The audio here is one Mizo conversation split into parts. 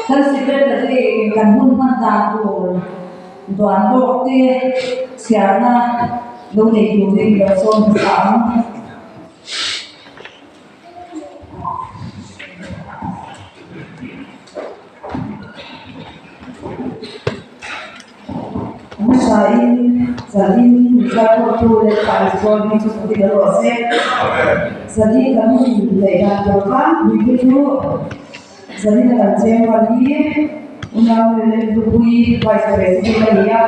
Kan secretary in kan hun hman dan tur duan lawk te chhiarna lo nei turin lo sawm hmasa ang. Hmasain zanin Mizoramtu leh Paisual hi chu sawi tel rawh se. Zanin kan hun neih dan tur khan mipui chu zanin a kan cheng rual hi unau Lalhlupui Vice President a ni a,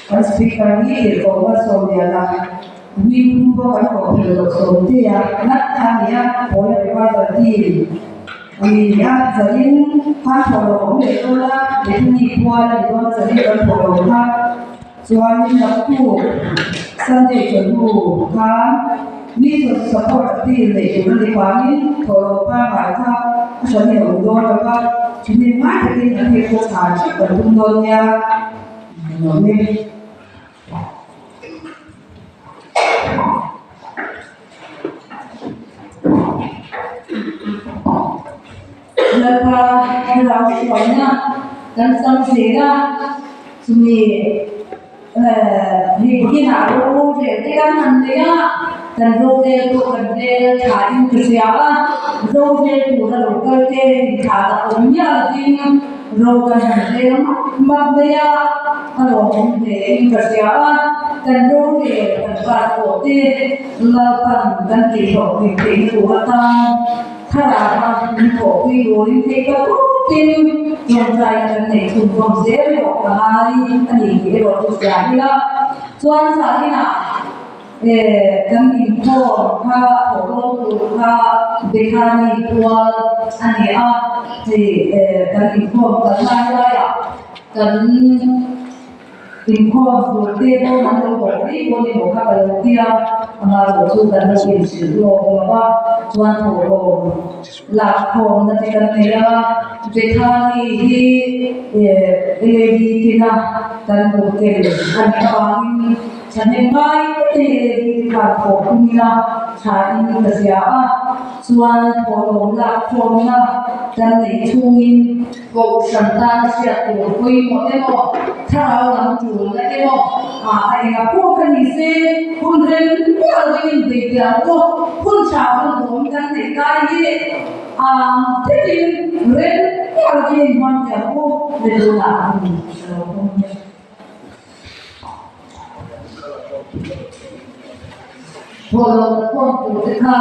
kan Speaker hi Tirhkoh Malsawmliana Hming pawh kan koh phel loh sawm te a nat kha a ni a, Paula Revival Team a ni a, zanin khan thawh loh a awm leh dawn a, Bethany khual a ni dawn a, zanin kan thawh loh kha chuanin naktuk Sunday chawhnu khan mi support appeal neih tur a ni vangin thawh loh pangngai kha a hran in a awm dawn lo va, thahnem ngai takin a phek kha chhar theuh kan tum dawn nia. Lalpa thlarau hruaina kan chang zel a, chumi hei kinah rorel te kan han nei a, kan rorel pawh kan rel thain ka hria a, rorel tura lo kal te inthah dah awm miah lovin ro kan han rel map map mai a. A lawmawm hle in ka hria a, kan rorel kan pass pawh te Lalpan kan tihhlawhtlin theihna tur atan thlarau a min thawhpui turin theih ta tukin tawngtaina kan neih chhunzawm zel erawh ka ngai a ni tih erawh chu hria ila. Chuan zaninah kan inkhawm kha thawhlawm tur kha Bethany pual a ni a, hei kan inkhawm kal lai laiah Kan inkhawm tur te pawh an lo bawk mai pawh ni maw kha ka lo ti a, amaherawh chu kan lo inhrilh lawk lo va, chuan thawhlawm lakkhawmna te kan nei a, Bethany hi LED tina kan hmuh tel a nih avangin thahnem ngai takin LED te khan thawh tum ila tha in ka hria a, chuan thawhlawm lakkhawmna kan neih chhungin Kohhran tana hriat tur pawimawh emaw, thlarau lam tulna emaw, a enga pawh ka ni se, hun rem miah lovin inbeihpiah ang u. Hun tha hun duhawm kan neih lai hi ang takin rem miah lovin inhmanpiah ang u, le tunah hun a lo awm e. Thawhlawm khawm tur te kha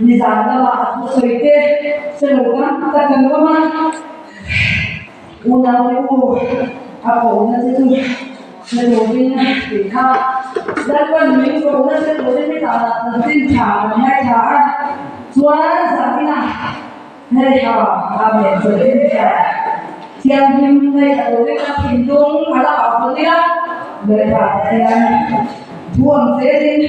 Nizan lama a thusawi te hre lo tam tak kan awm a, unaute u a kohna te chu hre turin tih kha Lalpan min kohna hre turin nizanah chanchin tha kan ngaithla a, chuan zaninah hei ha Amen chanchin tha thianghlim ngaithla turin ka thinlung a la au phawt ila, Lalpa Pathian thu ang zelin.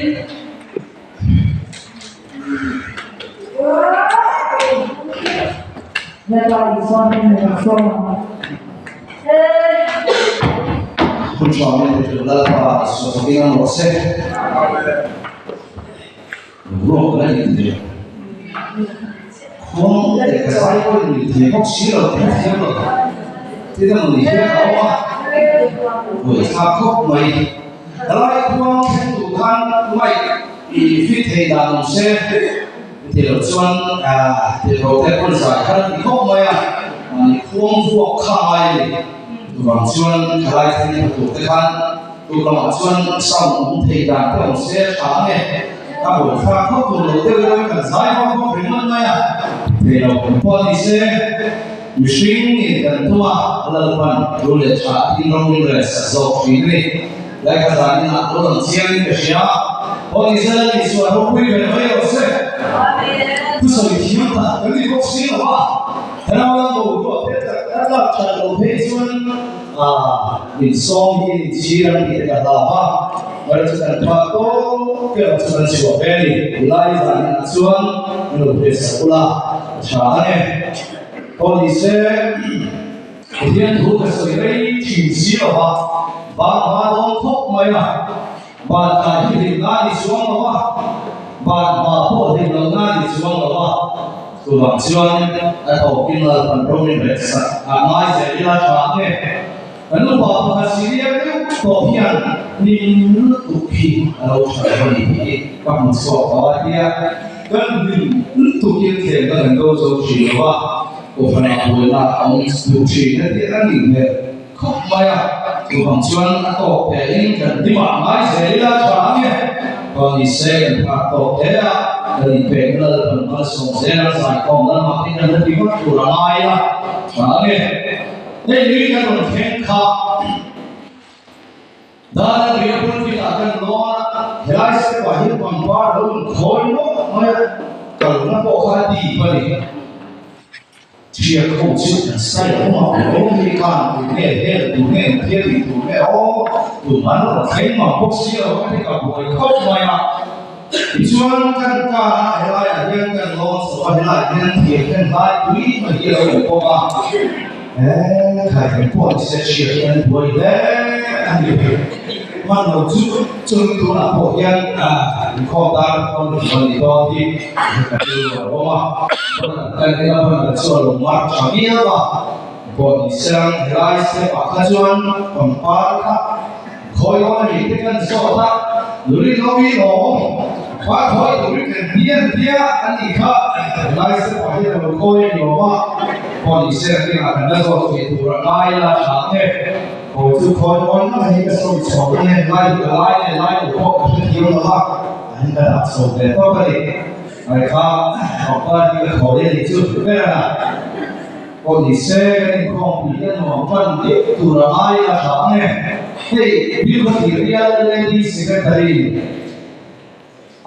Hun tha min pe tur Lalpa Isua fakin ang rawh se. Ruak la in thei ang. Khuang leh ka zai pawhin min thei bawk si lo tih a thiam lo. Tin a mawni hian a awm a, buaithlak khawp mai. Helai khuang thleng tur khan mic i fit thei dan awm se ti loh chuan tirhkoh te pawn zai kha ti khawp mai a, mahni khuang vuak kha ngai a ni. Chuvang chuan helai thleng tha tur te khan tuk lamah chuan sound awm thei dan te awm se a tha ang e. A buaithlak khawp tur lo deuh deuhin kan zai vak vak ringawt mai a, thei lo awm pawh a ni se. Mihring in kan tum a, Lalpan thu leh tha tin rawng min rel sak zawk thin a ni. Laikha zan in ah lo lang chiang in ka hria. Aw ni se Lal Isua ropui ber mai rawh se. Thusawi thiam tak kan ni bawk si lo a, Thlarau lam bo ruah te tak a tlak that loh phei chuan min sawm hi in chhir ang tih te ka hlau a, mara chu kan phak tawp erawh chu kan chhuah ve a ni. Lai zan in ah chuan min lo hriat sak ula. Tha a ni. Aw ni se, Pathian thu ka sawi rei thin si lo va, ban hma dawn khawp mai a, ban tlai hi hlim na ni chuang lo va, ban hma pawh hlim lo na ni chuang lo va, chuvang chuan a thawkin Lalpan rawng in reh sak a ngai zel ila tha ang e. Kan upa pakhat senior deuh tawh hian hlim lutuk hi a lo tha lo a ni tih ka hmu chhuak tawh a tia kan hlim lutuk hian thlemna kan do zo thin lo a, kohhranah buaina a awm duh thin a tia a nih hmel khawp mai a. Chuvang chuan a tawk te in kan hlimah ngai zel ila tha ang e. Chuan ni se kan phak tawk hle a, kan inpekna Lalpan malsawm zel a zaikhawm lamah te kan la ti vak tur a ngai a tha ang e. Hei nui kan rawn thleng kha. Dana ria pulpit ah kan lawn a, helai step ah hian pangpar a lo inkhawi mawlh mai a, kalna pawh kha a dip a ni. Thian ho chu an sai awm a, awm hi khan tu nge hel tu nge engthil tih tur nge aw, tum an rawn thleng mang bawk si lo ka ti ka buai khawp mai a. Tichuan kan kar a helai ah hian kan lawn chho a, helai ah hian thir khen hlai pui mai hi a lo awm bawk a, he khai kan pawh ni se thian hi an buai hle a ni. Hman lo chu chumi tunah pawh hian inkhawm dar pawn a ni dawn hi ka rilru a awm a, kan en a ban chu a lo mar tha viau a, pawh ni se helai step ah kha chuan pangpar kha khawi dawn a ni te kan zawt a, nuri lo hi awm par khawi turin kan bian bia a nih kha helai step ah hian a lo khawi a ni awm a, pawh ni se kengah kan la zawt thei tur a ngai la tha ang e. Khawi chu khawi dawn mai hi ka sawi chho a ni, lai hi ka lai nge lai lo pawh ka hrethiam lo a, an ka dah chho ve tawp a ni. Mai kha pangpar hi ka thawi a ni chu ber a, pawh ni se kan inkhawm pui hian nuam tan deuh tur a ngai a tha ang e. Hei Bilkhawthlir bial LAD Secretary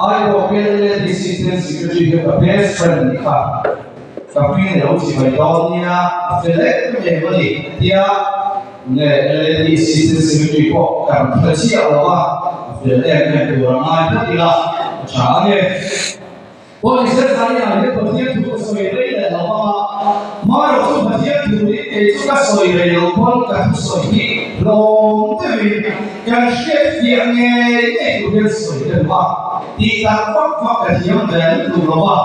Aizawl bial LAD Assistant Secretary hi ka best friend a ni kha, ka hming a lo chi mai dawn nia, a fel em em a ni tia nge LAD Assistant Secretary pawh ka rawn hre chiah lo a, a fel em em tur a ngai phawt ila a tha ang e. Pawisa zaiah hian Pathian thu ka sawi rei leh lo vang a, hmarawh chu Pathian thu hi kei chu ka sawi rei lo pawn ka thusawi hi hlawm deuhin kan hriat fiah ngei ngei tur hian sawi ka duh a, tih tak vak vak ka thiam ve lutuk lo va,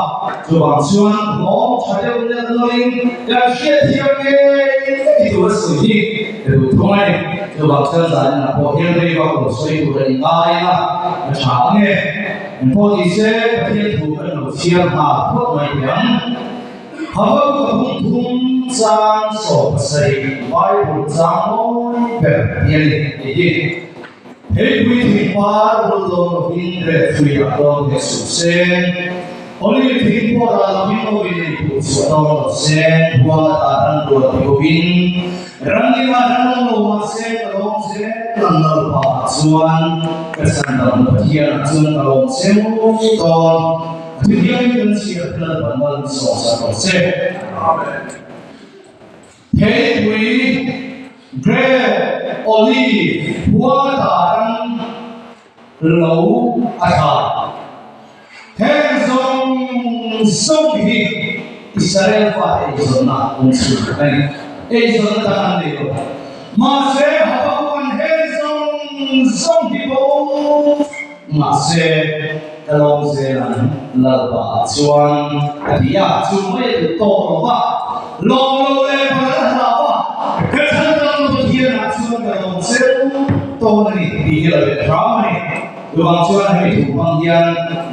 chuvang chuan hlawm tha deuh nel nawlin kan hriat thiam ngei ngei tur a sawi hi ka duh thung a ni. Chuvang chuan zaninah pawh hian rei vak lo sawi tur a ni ngai a, a tha ang e. Engpawh ni se, Pathian thu kan lo chhiar nghal phawt mai teh ang. Habakkuk a hung thum chang 70 Bible chang mawi ber ti a ni tih hi. Heipui thing par bul dawn lovin reh thui ah dawn hek suh se, Olive thing pawh rah lovin awin ei puh chhuah dawn lo se, huang atan ran rual ti bawkin Ramdinga ran awm lo mahse ka lawm zel ang Lalpa ah chuan ka chhandamna Pathian ah chuan ka lawm cheu dawn. A thu hian kan chhiar te Lalpan mal min sawmsak rawh se. Amen. Theipui, grape, olive, huang ata ram lo a tha. Heng zawng zawng hi Israel fate eizawnna awm chhun a ni. Eizawnna dang an nei lo. Mahse, Habakkuk-a'n heng zawng zawng hi bo mahse ka lawm zel ang Lalpa ah chuan a ti a, chu mai a duh tawk lo va, lawm lo leh bal a hlau a, ka chhandam Pathian ah chuan ka lawm cheu tawn a ni tih hi a lo let hram a ni. Chuvang chuan hemi thu hmang hian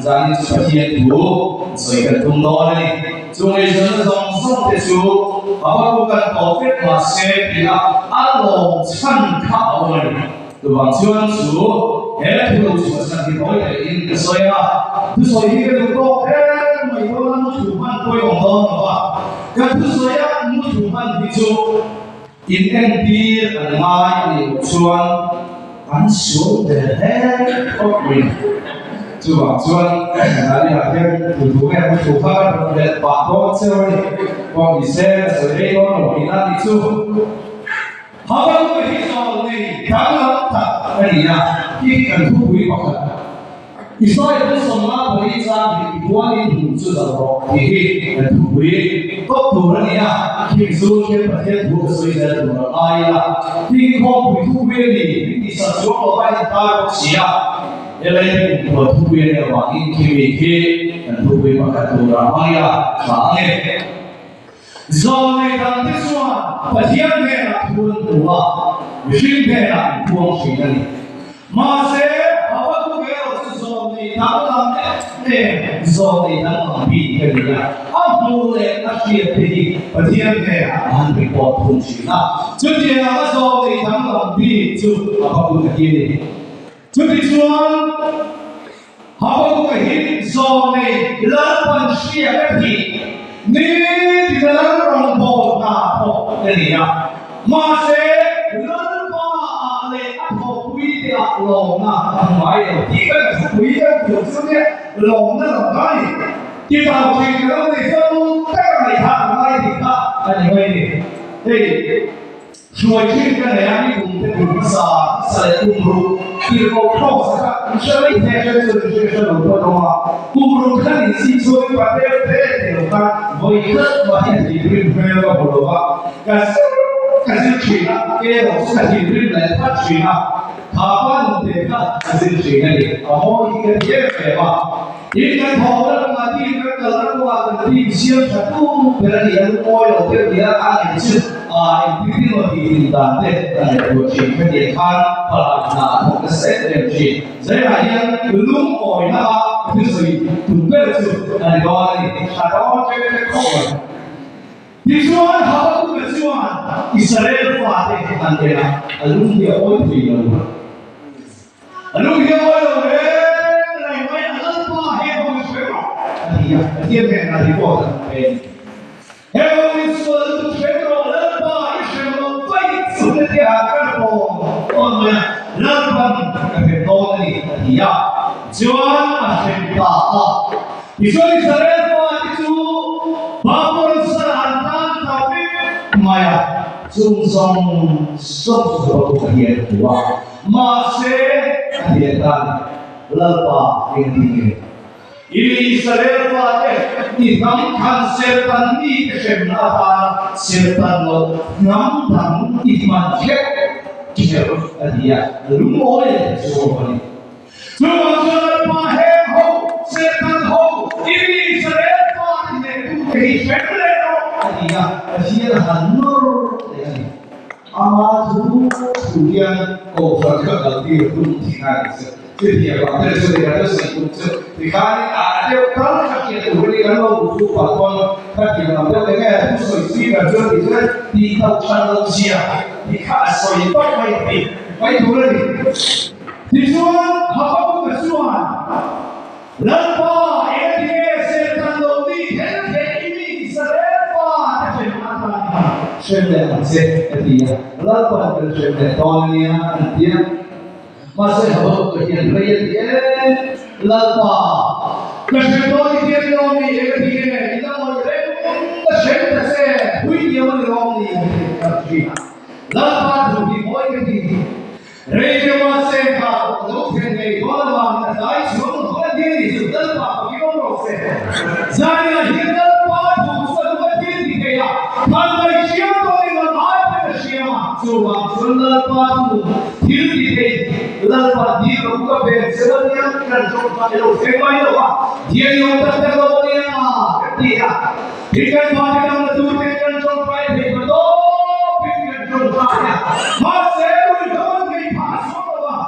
zanin chu Pathian thu sawi kan tum dawn a ni. Chu ngaihzawna zawng zawng te chu Habakkuk an tawp vek mahse tih a a lawm chhan kha a awm a ni. Chuvang chuan chu he thu lo chhuah chhan hi tawi takin ka sawi a, thusawi hi ka duh tawk em mai dawn a, muthu hman pawimawh dawn lo va, ka thusawi a muthu hman hi chu In entir an ngai a nih loh chuan an sual ve hle khawp mai. Chuvang chuan Daniel-a hian tu thu nge mu thu kha ka rawn belh pah dawn cheu a ni. Pawh ni se ka sawi rei dawn lo tihna a nih chu. Habakkuk hi zawl nei danglam tak a ni a, hi kan thupui pakhat. Israel chu sawmna pawhin chang hi i puanin hmuh chu zalh rawh tih hi kan thupui tawp tur a ni a, khing chu khian Pathian thu ka sawi zel tur a ngai a, khing khawmpui thupui a ni min tih sak chuang lo a intar bawk si a, helai hi kumkhuan thupui a nih avangin khimi khi kan thupui pakhat tur a hmang ila tha ang e. Zawnei dangte chuan Pathian hnenah thu an hmu a, mihring hnenah an puang thin a ni. Mahse, Habakkuk erawh chu zawnei danglam em zawng nei danglam bik ka ni a, a hmuh leh a hriat te hi Pathian hnenah a han report thung thin a. Chutiang anga zawng nei danglam bik chu Habakkuk a hi a ni. Chutichuan Habakkuk a hi zawng nei Lalpan hria ka thih ni tina lal rawngbâwl hna thawk ka ni a. Mahse, Lalpa ah leh a thawhpui te ah lawmna a hmu ngai lo tih ka la thupui deuh tur chu nia lawmna lo ka ni. Ti tau thin ka lo nei fo tak a ngaih kha ka ngai tih kha a ni mai ni. Hei hruai thin ka nei a ni kum te kum hmasa hmasa leh kum ruk tirhkoh cross kha in hre mai thei a hre chu in hre hre lo pawh a awm a, kum ruk khan in si chuan pa deuh te te lo khan vawi khat mah hi a tihrim hmel ka hmu lo va. Ka zir ka zir thin a, erawh chu ka thinrim leh phat thin a, kha pa nun te kha ka zir thin a ni, a mawi hi ka ti em em a. Tin, kan thawhna kawngah team kan kalna kawngah kan team siam tha tu ber a ni a, lungawi lo deuh nia a ngaih chu a engtin emaw tih thin dan te ka ngaihtuah thin ka tih khan palai hna a thawk nasa em em thin. Zaiah hian lungawina a thusawi tum ber chu a ni dawn a ni, a dawn ṭek ṭek khawp mai. Tichuan, Habakuka chuan Israel fate an en a, a lung hi a awi thei lo. A lung hi a awi lo reng reng mai, a Lalpa he ho hi hre rawh, a ti a, Pathian hnenah report an pe a ni. He ho hi sual lutuk hre rawh, Lalpa i hrem lo vaih chu hetiah ka rawn tawn mai a, Lalpan ka hrem dawn a ni, a ti a, chuan a hrem ta a. Tichuan Israel fate chu Babylon sal an tan ta vek mai a, chung zawng zawng chu Habakkuk a hian a hmu a, mahse a hliah tan Lalpa eng ti nge? I mi Israel fate i hnam khan sertan mite hremna atana sertan loh hnam dang i hman kher kher a ti a, lungawi a ti chu a ni. Chuvang chuan Lalpa heng ho, Satan ho, i mi Israel pa ti leh tute hi hrem leh rawh a ti a, Pathian a han nawr leh a ni. Ama thu thu hian Kohhran kha kaltir tum thin a ni chu. Chutiang vang te chu lehkha chu sawi tum chu tikhanin a deuh tal kha hriat tur a ni kan lo bu thu pah pawn khatiang lam deuh enge thu sawi speaker chuan tih chuan tih tauh than loh zia tih kha a sawi tawp mai tih mai tur a ni. Tichuan, Habakuka chuan, Lalpa, engtinge Satan lo mi kher kher i mi Israel fa te hrem atan i hrem leh ang che, a ti a. Lalpa'n kan hrem leh dawn a nia, an ti a. Mahse, Habakuka hian rei a ti em, Lalpa, ka hrem dawn i tiang lo mi, engtinge i la ngawih reng ka hrem ta che, hui diam a ni rawng ni, a ti a ti a. Lalpa thu hi mawi ka ti. Rei deuh a seng kha pawh lo thlen ngei dawn avangin a tlai chuang lo a nia ni chu Lalpa pawh hi awm rawh se. Zaninah hian Lalpa thu chu a duh a thil ti thei a, khan mai hriam tawh in lam ai pawhin a hriam a, chuvang chuan Lalpa thu thil ti thei Lalpa dil lo ka pen che a nia kan tawng kha i lo thleng mai lo a, dian i awm tak tak lo a nia kan ti a, tin kan fate dang la tur ten kan tawngtai thei ta tawpin kan tawngtai a, mahse ruihhlo an ngei phah sual lo a.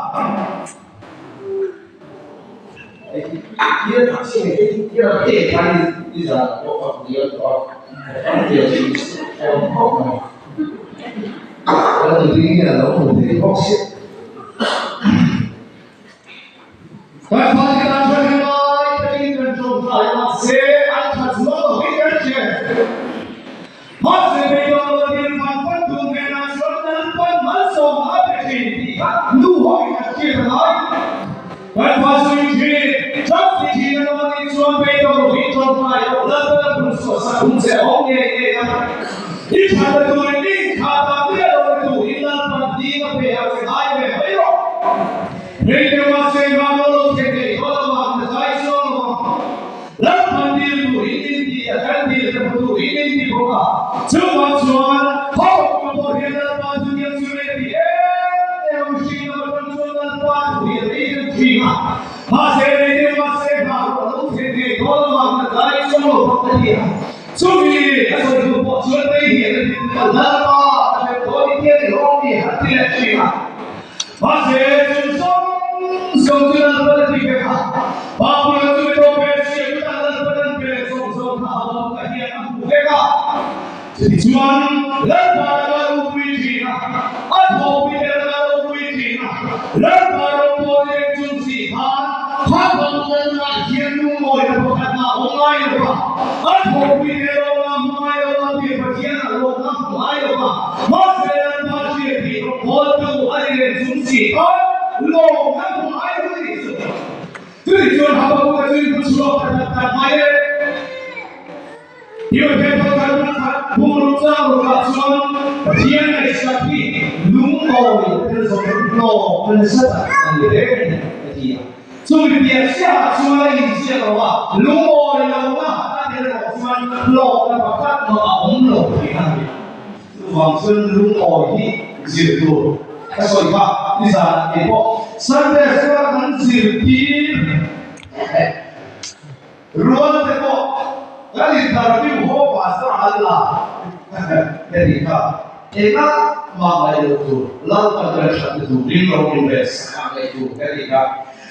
Kan fate tan chuan helai takin kan tawngtai a, mahse an tha chuang lo hi kan hria. Mahse beidawng lo thil fan fan tu hnenah chuan Lalpan malsawm a pe thin tih kha nu hoin an hriat a ngai. Kan fa zui thin, ṭap ti thin an awm anih chuan beidawng lo hi tawngtai loh Lalpan a phun suah sak hun che awm ngei ngei a. I thatna turin i inkhah tak miah lo ni turin Lalpan ding a pe a che ngai ve mai rawh. Rei deuh a se hma lo lo thei thei tawh lo ang ka zai chuang lo ang. Lalpan dil tur in in ti a, kan dil te hmu tur in in ti bawk a. Chuvang chuan ho ka pawh hian Lalpa chu diam chu rei ti em em a mihring lam atang chuan Lalpa thu hi a rei deuh thin a. Mahse rei deuh a se hma lo lo thei thei tawh lo ang ka zai chuang lo bawk a ti a. Chumi a sawi duh pawh chuan rei hian a dil a, Lalpa ka hrem dawn i tia ni rawng ni han ti leh thin a. Mahse, chung zawng zawng chu Lalpan a ti vek a, Babulon chu mi tawp. Habakuka nunah hian lungawina pakhat mah a awm ngai lo va, a thawhpui te lawmna hmu ngai lo va, tir Pathian a lawmna hmu ngai lo va, mahse Lalpa hriat tih rawngbawltu a ni leh chung si khan lawmna hmu ngai lo a nih chu. Chutih chuan Habakuka chu in hmuchhuak ta tak tak mai e. Hiote pakhat pakhat bungruk chang rukah chuan Pathian ngaihsak hi lungawi tel zawng hlawm a nasa tak a ni reng a ni, a ti a. Chumi piah chiahah chuan a inziak lo a, lungawi lohna a tel erawh chuan hlawkna pakhat mah a awm lo tih a ni. Chuvang chuan lungawi hi zir tur ka sawi kha nizanah keipawh Sunday school-a kan zirtir. Rual te pawh kan interview haw pastor an la ka tih kha engah mah ngaih loh tur Lalpan kan that na tur ring lo in ve sak ah ngaih tur ka tih kha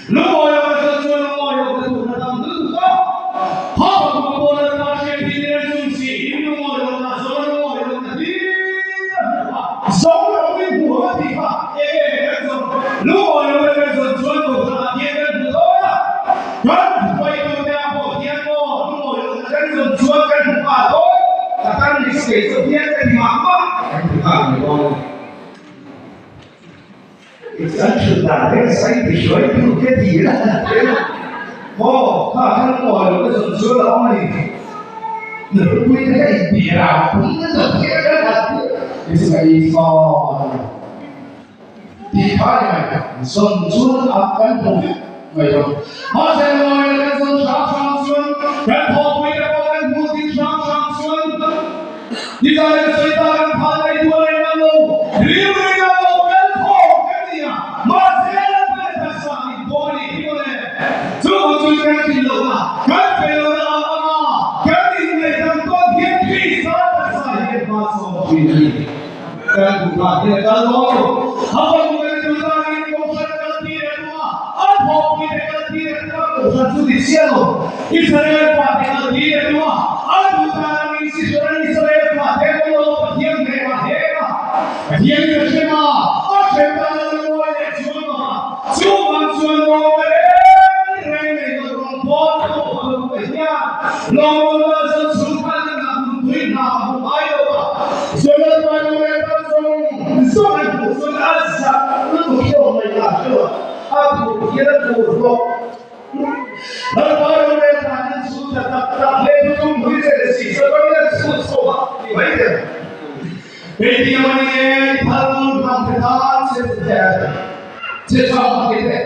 lungawi lo ka chuan chuan lungawi lo ka tur na tam lutuk a ha pakua pawh Lalpa hriat hi nen chung si in lungawi lo na zawn lungawi lo na hlir a hmu a zawng lo in hmu a tih kha enge kan zawn lungawi lo kan zawn chuan kohhran ah hian kan hmu dawn a. Kan hruaitute ah pawh hian maw lungawi lohna kan zawn chuan kan hmu nghal dawn, ka tan ni chu kei chu hian ka ti mah mah kan ti nghal mai dawn a ni. An thut dan reng sai ti hruaitu ka ti la maw kha kha lungawi lohna zawn chuan a awm a ni. Nupui te ka inti rau pum na zawk hian ka han ti chu ka insawn a ni. Tih kha ni mai, zawn chuan a kan hmu vek mai lo. Mahse ngawi la kan zawn hrang hrang chuan kan thawhpui te pawh kan hmuh ding hrang hrang chuan nizan kan sawi ta kan phah nei dual reng ang lo, rilru reng ang lo kan thaw kan ni a, mahse Lalpa leh taksa in pawh a nih hi mawle. Chuvang chuan kan tlin lohna, kan fel lohna ang anga kan inngaihdam tawn hian Krista taksa hian hma sawn thin a ni. Kan duhah hian a kal dawn lo. A fanu leh tuzanin Kohhran kal tir a tum a, a thawhpui te kal tir a tum a, Kohhran chu ti chiah lo. Israel fate kal tir a tum a, a duhdan angin Sisera Israel fate an awm lo, Pathian hneh a hek a, Pathian in a hrem a, a hrem dan a lungawi leh chuan lo va, chuvang chuan lawm reng reng nei lo rawn pawl pawh a lo pe hian lawm lo la zan chhung khan a ngah hun tui hna a hmu ngai lo va, Chuan Lalpa nu leh pa zawng zawng an hmuh chuan a zak lutuk hi awm mai ta hre lo, a phur hian a phur hlawk. Lalpa nu leh pa an chhut ta tak tak hle chu tum hui che leh si chuan ram an chhut chho a ti mai te. Hei a ni e, i phal hnam te tan che te che tha a ti te.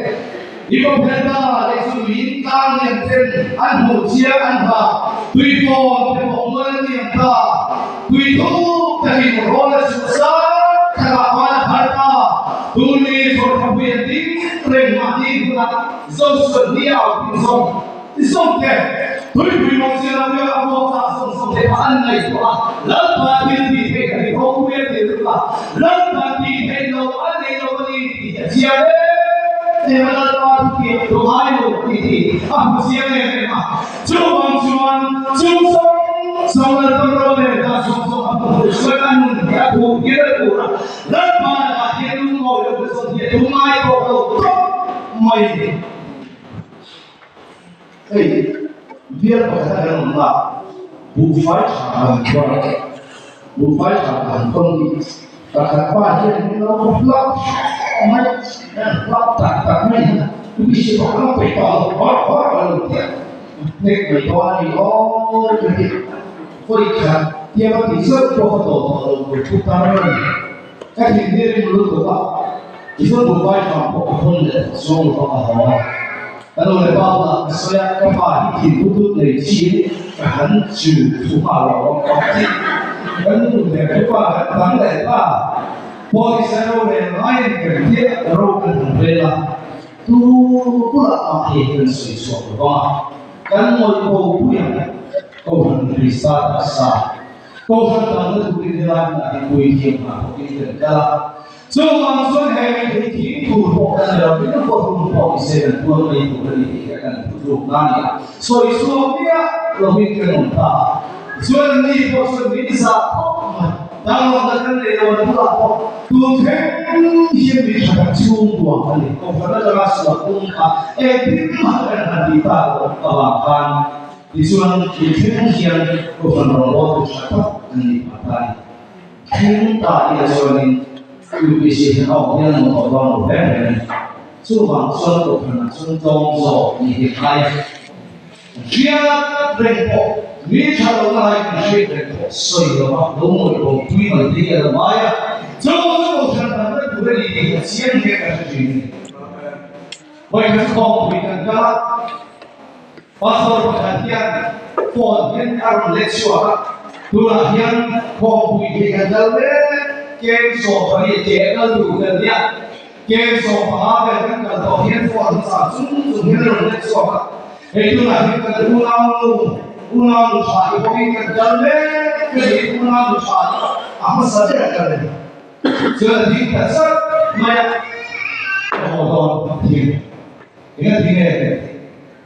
I kawphen ta leh chu min tlang liam ten an hmuh chiang an ha tui fawn te pawh mual an liam ta tui thuk takin rawl a chhuah zat thakah khan a phar ta tun ni chhawrtha pui an ding reng mahni hunah zosuan hniau tih zawng Zawng te, tuipui mawng chian a biak a vuak tak zawng zawng te kha an ngaihtuah a, Lalpa thil tih theih a ni ropui a ti tuk a, Lalpa tih theih lo a nei lo a ni tih a chiang em em a, Lalpa thutiam thu ngai lo a ni tih a hmu chiang em em a, chuvang chuan chung zawng zawng Lalpa ro leh dah zawng zawng a hmu hmuh chuan a nun hi a khuh hial a tur a, Lalpa lakah hian lungawi lo te zawng hi a thu ngai tawh lo tawp mai. Hei bial pakhat a kan awm a, buhfai tha kan khawn a, buhfai tha kan khawn hi pakhat pa hian min lo hlap mai a, hlap tak tak mai hian mi si pakhat a peih tawh lo hawr hawr a lo ti a, hnek mai dawn a ni aw ka ti vawi khat tiang a tih zeuh pawh ka tawh tawh lo tur thu tar a ni. Ka thinhni rim lutuk a, tichuan buhfai tha pawh ka hawn leh zawng lo a haw a. Ka nu leh pa bulah ka sawi a, ka pa hi thin putut nei chiin ka han chu thu nghal lo awm ka ti. Ka nu leh ka pa kan dang leh ta, pawisa rorel ngaiin kan tia ro kan han rel a, tu bulah mah hi kan sawi chhuak lo vang a, kan ngawih bo pui ang, Kohhran Krista taksa. Kohhran kalna turin helai hmunah hi pui thiam hna thawkin kan kal a, chuvang chuan he mithei thing tur pawh kan ni lo, min kawhhum pawh ni se kan tuar mai tur a ni tih hi kan thutlukna a ni a, sawi chhuak miah lovin kan awm ta a, chuan anni pawh chuan min zah khawp mai. Danglamna kan nei lo an bulah pawh tun thleng hian mi tha tak chhungkua a ni. Kohhran atanga sual tum kha engtin mah kan han tih tak loh avang khan tichuan tun thleng hian kohhran rawngbawltu tha tak an ni phah ta a ni. Thleng ta ila chuanin UPC hian a awm hian a nuam tawh dawn lo reng reng a ni. Chuvang chuan kohhranah chuan tlawm zawk ni hi a ngai a. Hriat reng pawh, mi tha lo na lai kan hriat reng pawh sawi lo va, lo ngawih bo tui mai te hi a lo ngai a. Chu chu kohhran dang na tur a ni tih hi a chiang hian ka hre thin a ni. Vawikhat khawmpui kan kal a, pastor pakhat hian phone hian a rawn let chhuak a, tunah hian khawmpui hi kan kal mek, kem 18 ke a kal tur kan nia, Kem 15 vel kan kal tawh hian phone hi chah chung chung hian a rawn let chhuak a, hei tunah hian kan unau nu, unau nu tha hi bawkin kan kal mek ka ni, unau nu tha hi a hmasa ber a kal a ni. Chuan a ding ta chat mai a, ka haw dawn a thing. Eng a ti nge?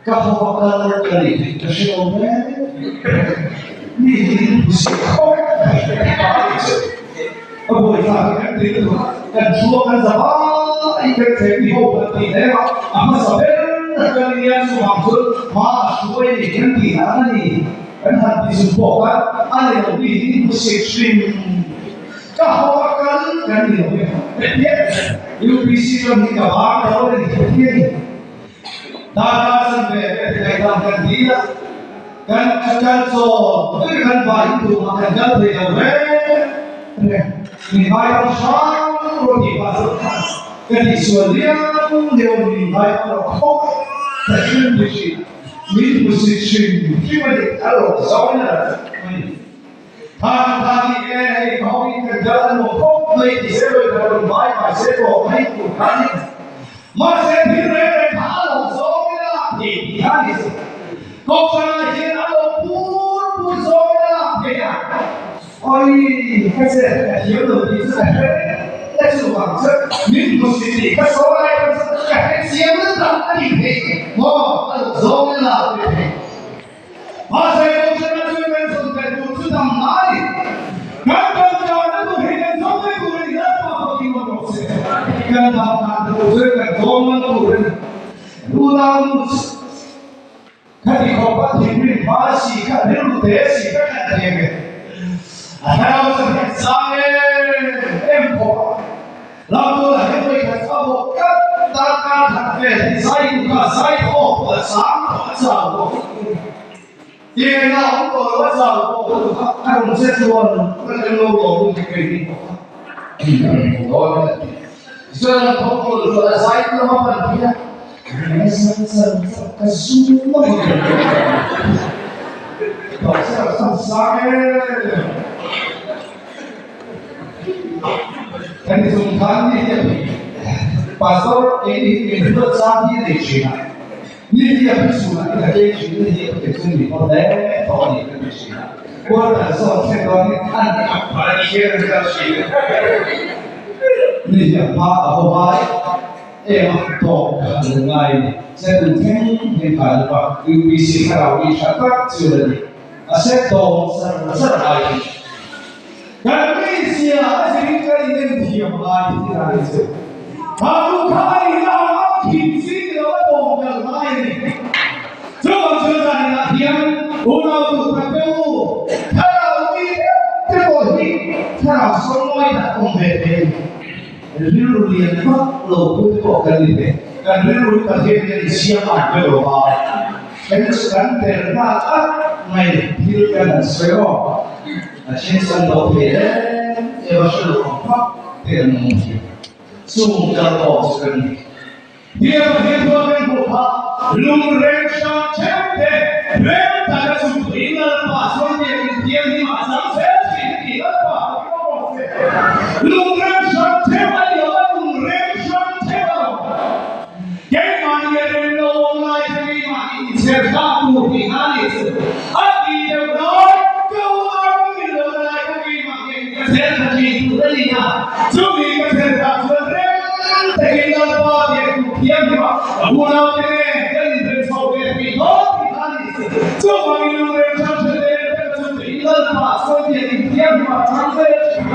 Ka haw a kal ka nih theih ka hre lo mek. Mi hi in hmu si khawp mai ka ti chu. A buaithlak hi kan ti lutuk a, kan thu a kan za vai kan thleng ti ho kan ti hle a, a hmasa ber ka nia chuvang chuan hma a hruai ni kan tih dan a ni. Kan han ti chung pawh khan a ni lo mi hi in hmu si hrim. Ka haw a kal kan ni lo e. UPC ram hi ka vang lo a ni heti a ni. Darkar chan ve ve te ngaihdan kan dil a, kan kal chawn ber kan vai tumah kan kal thei lo reng reng. Min vai ram hrang rawh tih pah chuan khan ka tihsual liau liau a ni, min vai ram rawh khawp ka hrim ti thin a, min hmusit hrim hrim a ni, a rawh zawng in a la a ni. Tha tha ni e, hei ka hawngin kan kal a nuam khawp mai ti se rawi khat rawn vai vai se tawh mai tur kha a ni. Mahse thil reng reng kha a lo zawng ila thei tih kha a ni chu. Kohhranah hian a lo pur pur zawng ila thei a. Awi ka che ka thiam lo tih chu ka hre reng a chuvang chuan min hmu si tih ka sawi lai pawh chu ka hre chiang lutuk a ni thei maw a lo zawng ila thei. Mahse Kohhrana chuan kan zawn ve tur chu dam mai. Kan tawngtaina tur hi kan zawm mai tur a ni Lalpa pawhin rawn rawh se. Kan dam dan tur chuan kan zawm ngam tur a ni. Unau nu chu khati khawpa thinrim hma si kha rilru te si ka khat thei ang e. A thlarau chu hian sang em em khawp a. Lamtualah hian vawi khat a bawk tlat, darkar khat vel hi zai tu kha zai thaw pawh a chang tawh a chau tawh Tiang a awm tawh lo a chau tawh lutuk kha a rawn che chuan ka kan lo lawm lutuk thei ding bawk a. Dawn a ti. Tichuan an tho tawh lutuk a zai tu lama pan phei a, zan zan zan ka zu mai tawh sang sang em. Kan ti chung khan ni hi a phei Pastor eng ni hi min hruat chang hi a nei thin a, ni hi a phei chhunah hi ka keng thin ni hi a phei chung mi pawh hle tawh a ni ka ti thin a, quarter zawn thlen dawn hi an kap phah a ni hian an kal thin a, ni hi a hma a haw hma em em a tawp ka han la ngai a ni, chuan tun thleng thleng khan lupa UPC thlarau mi tha tak chu la ni. A set tawng char char ai hi. Kan mizia a zirin kan inen thiam lai hi a ni chu. Kha nu kha a nih na ang a thin chi ni lo a tawng kal lai a ni. Chuvang chuan zaninah hian unau duh tak te u, thlarau mi deuh te pawh hi thlarau sawngawi tak awm ve thei a ni. Rilru lian vak lo pu te pawh kan ni ve. Kan rilru hi Pathian hian i siam ang ve lo va. Kan kan tel nghal at mai thil kan han sawi aw. A then chuan lo thei em em a hre lo ang vak te an awm thin. Chung kal tawh chu kan ni. Tia Pathian thuah kan hmuh kha lungreng hrang theuh te rem taka chung tuin Lalpa chuan biakin thianghlim ah a chang zel thin a ti Lalpa ka ti rawh se. Lungreng hrang theuh a ni lo a, lungreng hrang theuh a lo. Keimahni a rem lo awm lai kha keimahni inchher thlak tur tih kha a ni chu. A ti deuh lai, ka unau ka ni lo lai kha keimah ngeiin ka chher tha thin tur a ni a. Chumi ka chher thlak chuan rem takin Lalpa biak tur thiam hi mah ka unaute nen kan inrem chho ve thei dawn tih kha a ni chu. Chuvangin lungrem chhan hre te rem taka chu tuin Lalpa chuan biak in thiam hi mah chang zel thin a.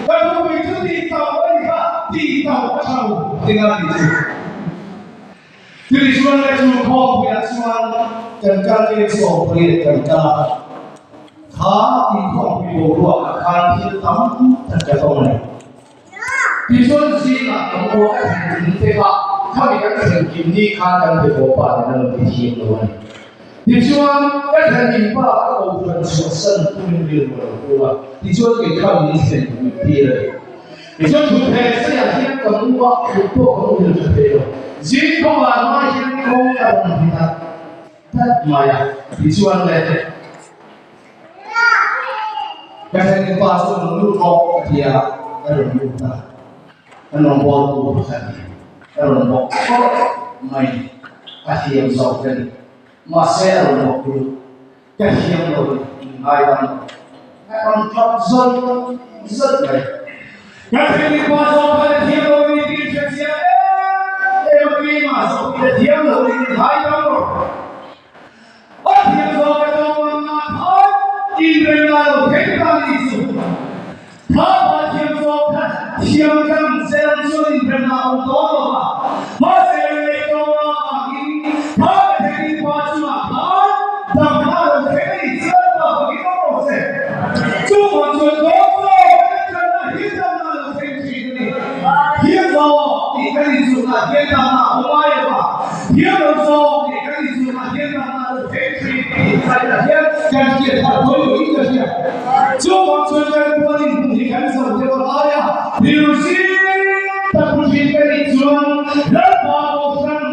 Ka thupui chu tih tauh a ni kha, tih tauh a tha lo tih a ni chu. Chumi chuan le chu khawpuiah chuan kan kal tir chu awmpui kan kal a, kha inkhawmpui boruakah khan thil tam tak ka tawng a ni. Tichuan zingah kan aw a thlen kim te kha khami kan thlen kim ni khan kan be haw pa nen a rawn ti thiam lo a ni. Tichuan ka thlen kim pa ka kohhran chhuahsan tumin rilru a lo pu a, tichuan kei kha min thlen kim tir a ni. Tichuan thutheh saiah hian ka mu a, kut pawh ka muhil tha thei lo. Zing khawngah hma hian kawng a rawn hni dat dat mai a, tichuan le ka thlen pa chu rawn lut rawh ka ti a, a rawn lut a, ka rawngbawltu pakhat a rawn bawk phawt mai, a thiam zawk ka ni. Mahse a rawn bawk lut. Ka thiam lo in ngai dam lo. Ka rawn tlawp zawt zawt mai. Ka thil pa zawk kha ka thiam lo ni tih hre chiang em em a keimah zawk hi ka thiam lo in ngai dam lo. A thiam zawk ka tawng ang nga khan inrem ngai lo thei ta ni chu. Kha pa thiam zawk kha thiam kan zelam chuan inrem a awm dawn lo va, mahse lei tawng avangin kha ka theihin pa chungah khan damna a lo thleng a ni chuan pa fakin awm rawh se. Chuvang chuan dawn zawk kan inṭanna hi damna a lo thleng ṭhin a ni. Thiam zawk tih kan inzulhna hian damna a awm ngai lo va, thiam lo zawk tih kan inzulhna hian damna a lo thleng ṭhin tih thaihna hian kan hriat harh pawimawhin ka hria. Chuvang chuan kan puanin hmun hi kan zo deuh a ngai a, rilru zing tak pu thin ka nih chuan Lalpa Kohhran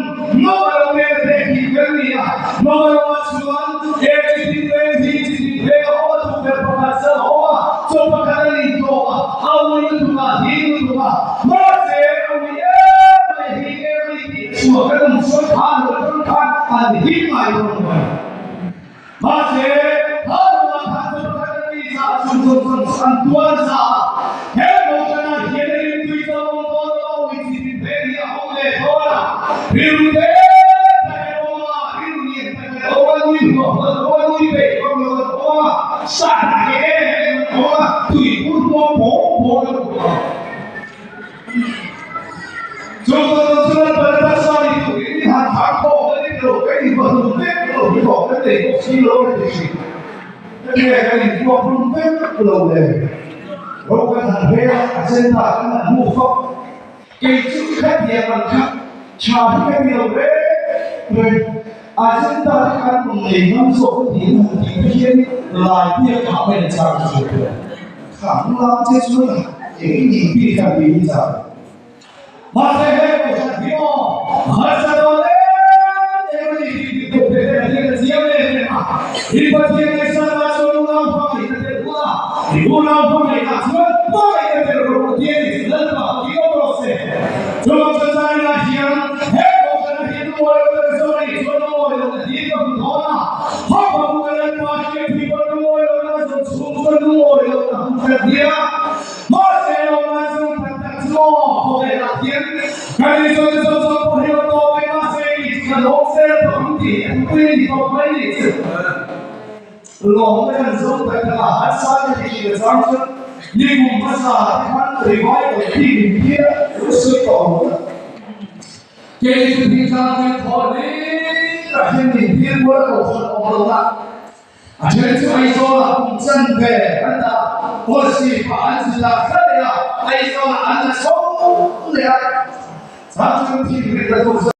Nawmalo nena tehkhin kan ni a, Nawmaloah chuan he chi tin reng hi chi tin reng a awm a, tukverh pakhat zal a awm a, chaw pakhat a nih tawh a, a ui lutuk a, hing lutuk a, mahse a ui em mai, hing em mai tih chhuah kan awm chuan khan lo atang khan an hing ngai dawn lo a ni. Mahse, Hallelujah khan chu pakhat a ni za a chung zawng zawng chu an tuar za a. He Kohhranah hian a rimtui zawng awm dawn lo a ui chi tin reng hi a awm leh dawn a. Rilru te tak an awm a, rilru lian tak an awm a, nui huah huah an awm a, nui peih vak lo an awm a, sahna ke em em an awm a, tui pur hmuam pawng pawng an awm a. Chu zawng chu Lalpa taksa ni turin i han thar khawm a ni lo, kan invahlum vek lo hi hlawh kan nei bawk si lo a ti thin. Enge kan inpuakhlum vek lo le? Ro kan han hre a, a agenda kan han hmu fak. Kei chu khatiang ang kha tha hi ka ti lo reng reng. Agenda te khan rawn nei ngam zawk ka ti han tih te hian lai biak ah mai an chak ka hre thei a. Khang lam che chuan eng i nih bik kha tih hi chak. Mahse he kohhran hi aw harsa dawn em em a ni tih tih pawh Petera hian a chiang em em a. I Pathian ngaihsanna chuan unau hmangaihna tel hun a, i unau hmangaihna chuan hmangaihna tel rawh Pathian i chu Lalpa fakin awm rawh se. Chuvang chuan zaninah hian he kohhran hi lungawi lo tak zawk a nih chuan lungawi lohna hi ka hmu dawn a, Habakuka Lalpa hriat hi pawn lungawi lohna ka zawm chhung chuan lungawi lohna hmu khat nia. Mahse lawmman zawng tak tak chu aw khawvelah hian kan insawi te zawng zawng pawh hi rawn tawp mai mahse i chu ka lawm zel tawh ang tih a thupui a ni tawp mai nih chu. Lawmna kan zawng tak tak a, harsa ka ti thin a chang chuan nikum hmasa te khan revival bik in phir a lo sawi tawh lo a. Kei chu thingtlang kan thawh hlir ah hian min phir kual a kohhran awm lo a. A then chu Aizawlah kum chanve an dah policy pah an zin lah thla leh a, Aizawlah an la chho leh a. Chang chuan thim rit a duh zawk.